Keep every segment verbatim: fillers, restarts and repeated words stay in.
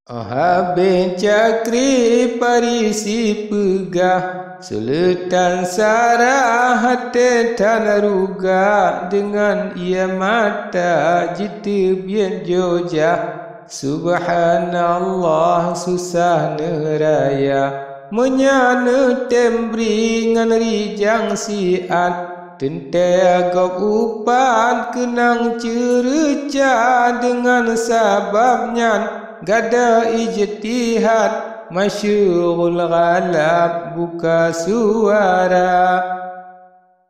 Óh habéh cakri Farisi peugah, Suleutan Sarah até that ruga, deungon ié mata jiteubiet jojah. Subhanallah, susah neuraya. Meunyoe neutem bri ngon rijang siat, teuntée gob upat keunong ceureuca. Deungon sabab nyan gadôh ijtihad, masyhurul ghalab buka suara.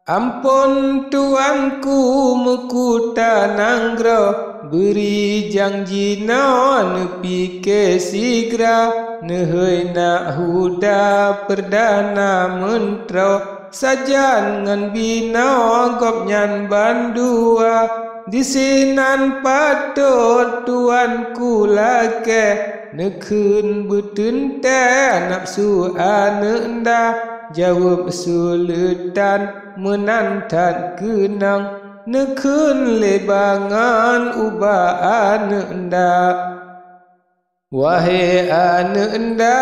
Amphon tuanku meukuta nanggroe, bri rijang jinoe neupike sigra, neuhôi nak Huda perdana meuntroe, sajan ngon binoe gobnyan bandua. Disinan patot tuanku lakée, neukheun beuteuntée nafeusu aneuëk nda. Jaweueb Suleutan, meunan that keunong, neukheun lé bangon ubak aneuëk nda. Wahé aneuëk nda,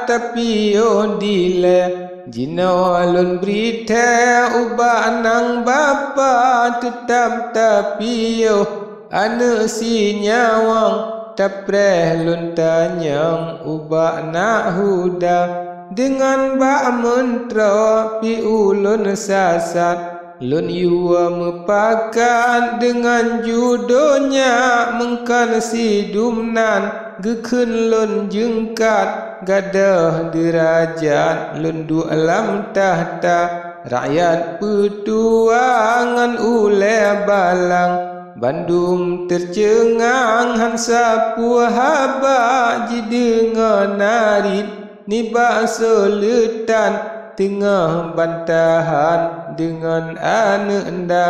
tapiôh dilée, jinoe lôn bri thée ubak nang bapak, teutab tapiôh aneuëk sinyawöng, tapreh lôn tanyöng ubak nak Huda. Deungon bak meuntroe pih ulôn sasat, lôn yue meupakat, deungon judoe nyak meungkön sidum nan, geukheun lôn jeungkat, gadôh deurajat lôn duek lam takhta. Rakyat peutuwa ngon ulée balang, bandum teuceungang hán sapeue haba, jideungoe narit nibak Suleutan, teungoh bantahan deungon aneuëk nda.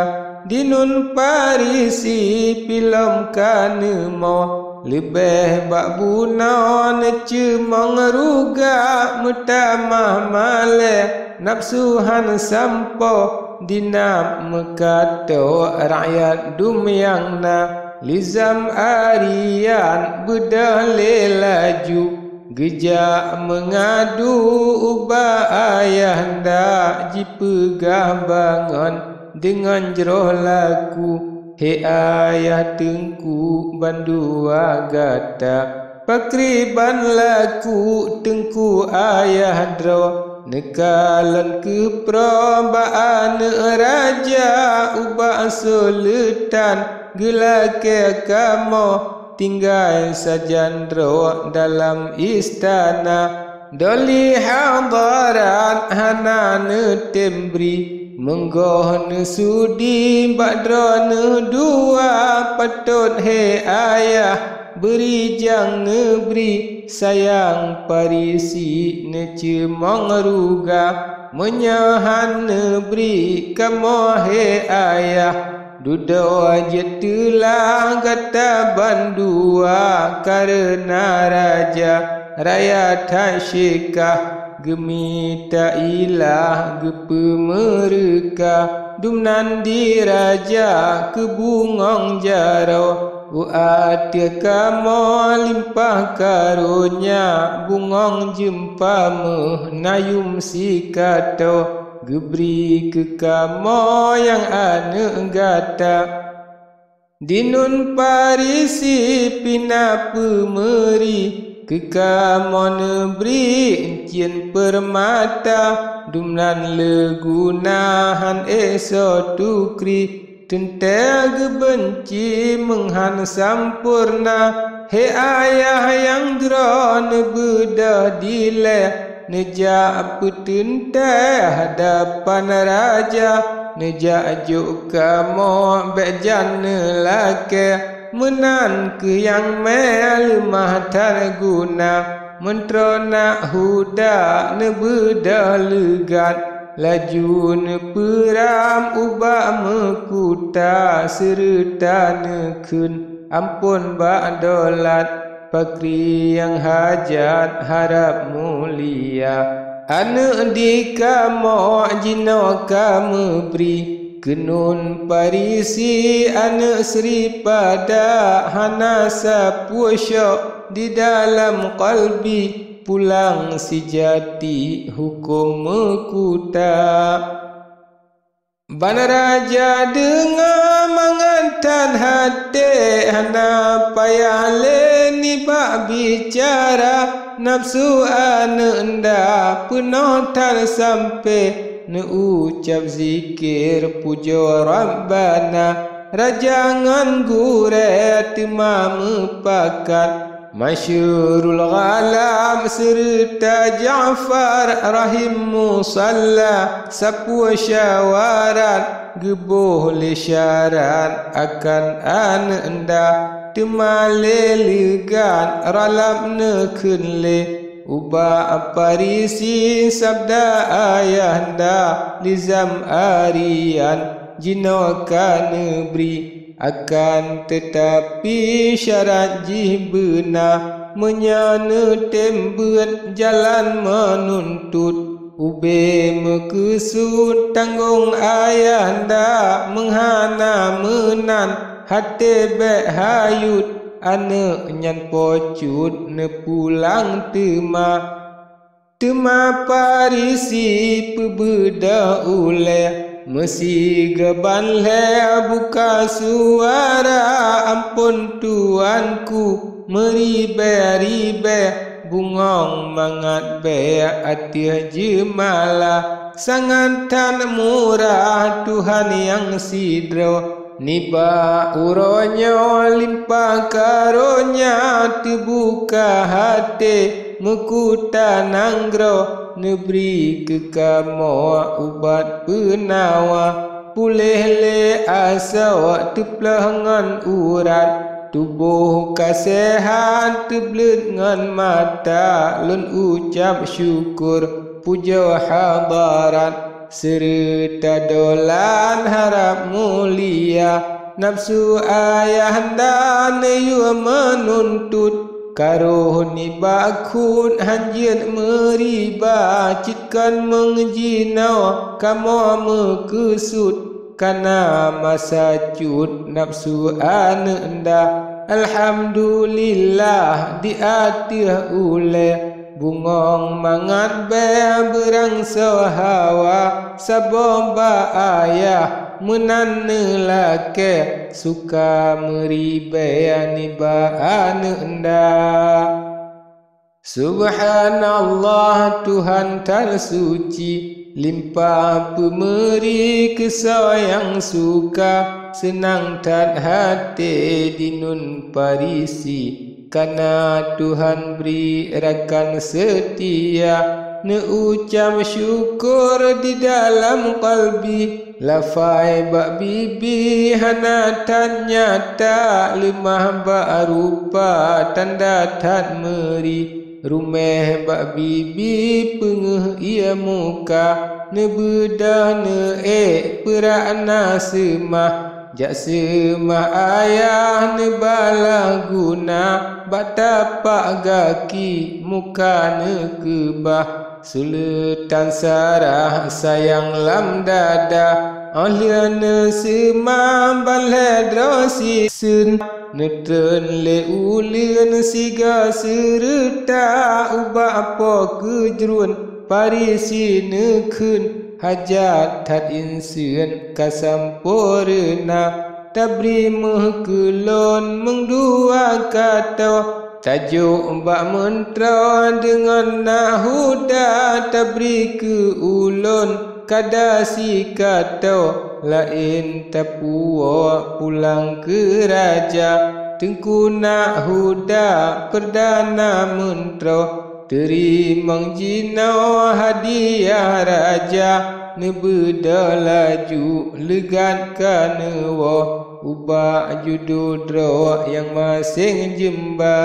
Dinun Farisi pih lom ka neumoe, leubeh bak bunoe neuceumong ruga, meutamah malée nafeusu hán sampoe, dinab meukato rakyat dum nyang na. Lizam arian beudôh lé laju, geujak meungadu ubak ayah nda, jipeugah bangon deungon jroh laku, "Hé ayah teungku bandua gata, pakriban laku teungku ayah droe, neukalon keuproe bak aneuëk raja ubak Suleutan, geulakée kamoe tinggai sajan droe dalam istana. Doli hadarat hana neutem bri, meunyoe neusudi bak droeneuh dua, patot hé ayah bri nyang neubri, sayang Farisi neuceumong ruga. Meunyoe hán neubri kamoe hé ayah, dudoe jeuet teulah gata bandua, kareuna raja raya that syedekah, geumita ilah geupeumeureuka, dumnan di raja keu bungöng jaroe. U ateueh kamoe limpah karonya, bungöng jeumpa méuh na yuem sikatoe, geubri keu kamoe nyang aneuëk gata." Dinun Farisi pih na peumeuri, keu kamoe neubri euncien peurmata, dumnan le guna hán ék soe tukri, teuntée geubeunci meunghán sampoereuna. Hé ayah nyang droeneuh beudôh dilée, neujak peuteuntée hadapan raja, neujak jok kamoe bék jan neulakée, meunan kheueh nyang mé leumah that guna. Meuntroe na Huda neubeudôh leugat, laju neupeuram ubak meukuta, seureuta neukheun, "Amphon bak dolat, pakri nyang hajat harab mulia. Aneuëk di kamoe jinoe ka meubri, keuneun Farisi aneuëk seuripada, hana sapeue syok di dalam kalbi, pulang sijati huköm meukuta. Ban raja deungoe mangat that até, hana payah lé nibak bicara, nafeusu aneuëk nda peunoh that sampoe, neuucab zikir pujoe Rabbana. Raja ngon gurée teuma meupakat, Masyurul Ghalab seureuta Ja'far rahim musalla, sapeue syawarat geuboh lé syarat akan aneuëk nda, teuma lé leugat ralab neukheun lé ubak Parisi sabda ayah nda, nizam arian jinoe ka neubri. Akan teutapi syarat jih beuna, meunyoe neutem beuet jalan meununtut, ubé meukeusut tanggong ayah nda, meuhana meunan até bék hayut, aneuëk nyan pocut neupulang teuma. Teuma Parisi peubeudôh ulée, meusigoe ban lhée buka suara, "Amphon tuanku, meuribée-ribée bungöng mangat bék ateueh jeumala, sangat that murah Tuhan nyang sidroe." Nibak uroe nyoe limpah karonya teubuka até, meukuta nanggroe neubri keu kamoe ubat peunawa. Puléh lé asoe teuplôh ngon urat, tuboh ka seuhat teubleuet ngon mata, lôn ucab syukur pujoe hadarat. Seureuta dolan harab mulia, nafeusu ayah nda neuyue meununtut, karoh nibak khuet hanjeuet meuriba, cit kon meung jinoe kamoe meukeusut, kana masa cut nafeusu aneuëk nda. Alhamdulillah di ateueh ulée, bungöng mangat bék beurangsoe hawa, saboh bak ayah meunan neulakée, suka meuribée nibak aneuëk nda. Subhanallah, Tuhan that suci, limpah peumeuri keu soe nyang suka, seunang that até di nun Parisi. Kana Tuhan bri rakan seutia, neuucab syukur di dalam kalbi, lafai bak bibi hana that nyata, leumah bak rupa tanda that meuri, ruméh bak bibi peungeuh ié muka, neubeudôh neuék peurak na seumah. Jak seumah ayah neubalah guna, bak tapak gaki muka neukeubah. Suleutan Sarah sayang lam dada, óh lheueh neuseumah ban lhée droe siseun, neutreun lé uleuen sigoe seureuta ubak po keujruen. Parisi neukheun, hajat that inseun ka sampoereuna, tabri meuh keu lôn meung dua katoe, tajok bak meuntroe deungon nahuda, tabri keu ulôn kada sikatoe, laén tapuwoe pulang keu raja. Teungku nahuda peurdana meuntroe, teurimong jinoe hadiah raja, neubeudôh laju leugat ka neuwoe ubak judo droe nyang maséng jeumba.